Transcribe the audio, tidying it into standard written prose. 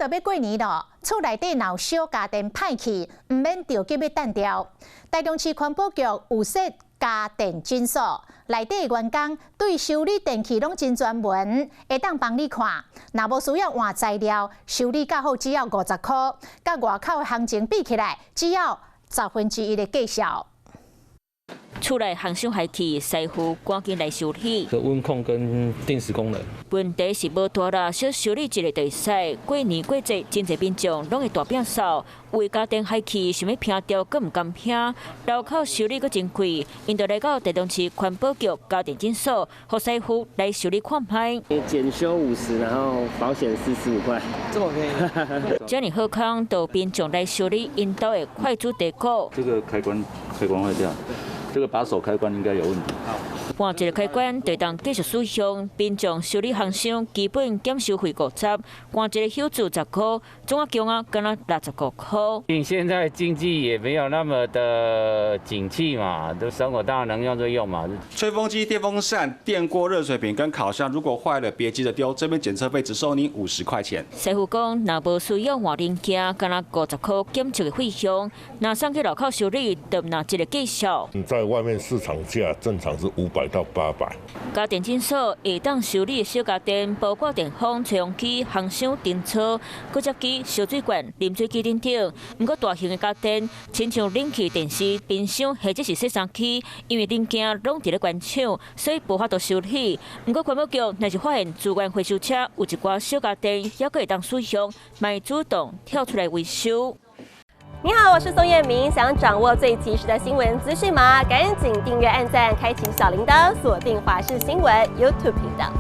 著欲過年囉，厝內底若有小家電歹去，毋免著急欲擲掉。台中市環保局有設家電診所，內底的員工對修理電器攏真專門，會當幫你看。若無需要換材料，修理較好只要50箍，佮外口的行情比起來，只要1/10的價數。厝內烘箱壞去，師傅趕緊來修理。個溫控跟定時功能。問題是無大啦，小修理一下就會使。過年過節，真濟民眾攏會大摒掃，有家電壞去，想欲摒掉，閣毋甘摒，樓口修理閣真貴，𪜶就來到台中市環保局家電診所，予師傅來修理看覓。檢修50，然後保險45塊，這麼便宜。遮爾好康，就民眾來修理𪜶兜的快煮茶鍋。這個開關壞掉。這個把手開關應該有問題。換一個開關就當繼續使用，民眾修理烘箱基本檢修費50，換一個火柱10箍，總仔共啊，敢若65箍。現在經濟也沒有那麼的景氣嘛，都生活當然能用就用嘛。吹風機、電風扇、電鍋、熱水瓶跟烤箱，如果壞了別急着丟，這邊檢測費只收你50塊錢。師傅講，若無需要換零件，敢若50箍檢測的費用，若送去樓口修理，就毋這个價數。在外面市場價正常是500到800。家電診所會當修理小家電，包括電風、吹風機、烘箱、電槽、果汁機、燒水罐、啉水機等等。毋過大型的家電，親像冷氣、電視、冰箱或者是洗衫機，因為零件攏佇咧原廠，所以無法度修理。毋過環保局若是發現資源回收車有一寡小家電猶閣會當使用，嘛會主動跳出來維修。你好，我是宋燕明。想掌握最及時的新聞資訊嗎？趕緊訂閱、按讚、開啟小鈴鐺，鎖定華視新聞 YouTube 頻道。